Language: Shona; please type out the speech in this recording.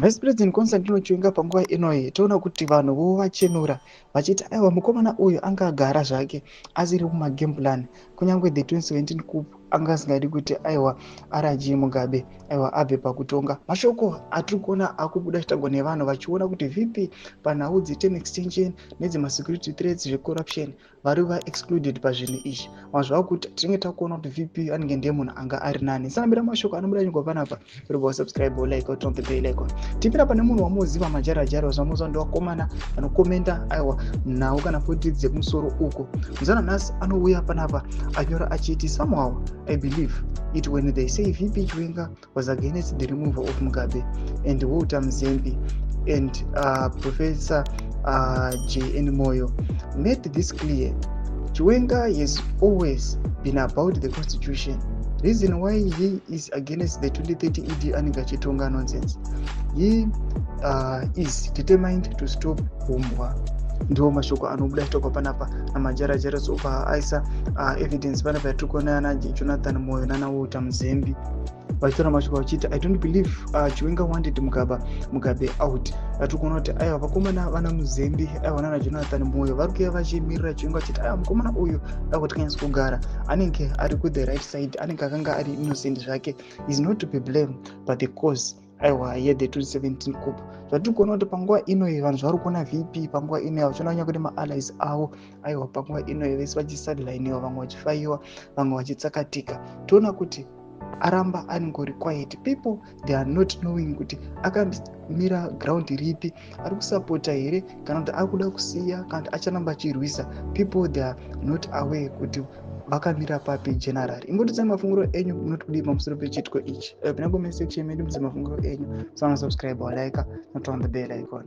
Vice President Constantino Chiwenga panguva inoyi, toona kuti vanhu vovachenura vachiti aiwa, mukomana uyu anga agara zvake asiri mumagame plan. Kunyange the 2017 coup anga asingadi kuti aiwa, RG Mugabe aiwa abve pakutonga. Mashoko atiri kuona akubuda chitagwa nevanhu vachiona kuti VP panhau dzeterm extension nedzemasecurity threats, zvecorruption, vari vaexcluded pazvinhu izvi. Mazvava kuti tinenge takuona kuti VP anenge ndiye munhu anga ari nani. Sanambira mashoko anobuda nyika panapa, uri subscribe, like, turn the bell icon. Tipira pane munhu wamuziva, Majarajara, zvamuziva, ndivakomana vanokomenda aiwa nhau kana politics dzekumusoro uko. Muzana nhasi anouya panapa anyora achiti, "Somehow I believe it when they say VP Chiwenga was against the removal of Mugabe and Walter Mzembi and Professor JN Moyo made this clear. Chiwenga has always been about the constitution. Reason why he is against the 2030 ED anenge achitonga nonsense. He is determined to stop umbwa." Ndiwo mashoko anobuda chitogwa panapa naMajarajara. Sobva aisa evidence panapa yatiri kuona ana Jonathan Moyo nana Walter Mzembi vachitora mashoko vachiti, "I don't believe Chiwenga wanted Mugabe out." Atiri kuona kuti aiwa, vakomana vana Muzembi, aiwa, nana Jonathan Moyo vari kuuya vachimirira Chiwenga vachiti aiwa, mukomana uyu da kuti kugara anenge ari kuthe right side, anenge akanga ari innocent zvake, is not to be blamed but the cause aiwa yethe 2017 coup. Zvatiri kuona kuti panguva inoyi vanhu zvari kuona VP panguva inoyi vachiona kunya kuti maallies avo aiwa panguva inoyi vese vachisidelineiwa, vamwe vachifayiwa, vamwe vachitsakatika. Toona kuti aramba aningori quiet. People, they are not knowing kuti akamira ground ripi, ari kusapota here kana kuti ari kuda kusiya kana kuti acharamba achirwisa. People, they are not aware kuti vakamira papi general. Ingotidzai mafunguro enyu, munoti kudii pamusoro pechiitiko ichi? Pinda comment section medu mudze mafunguro enyu. Sana subscribe, walike, noturn the bell icon.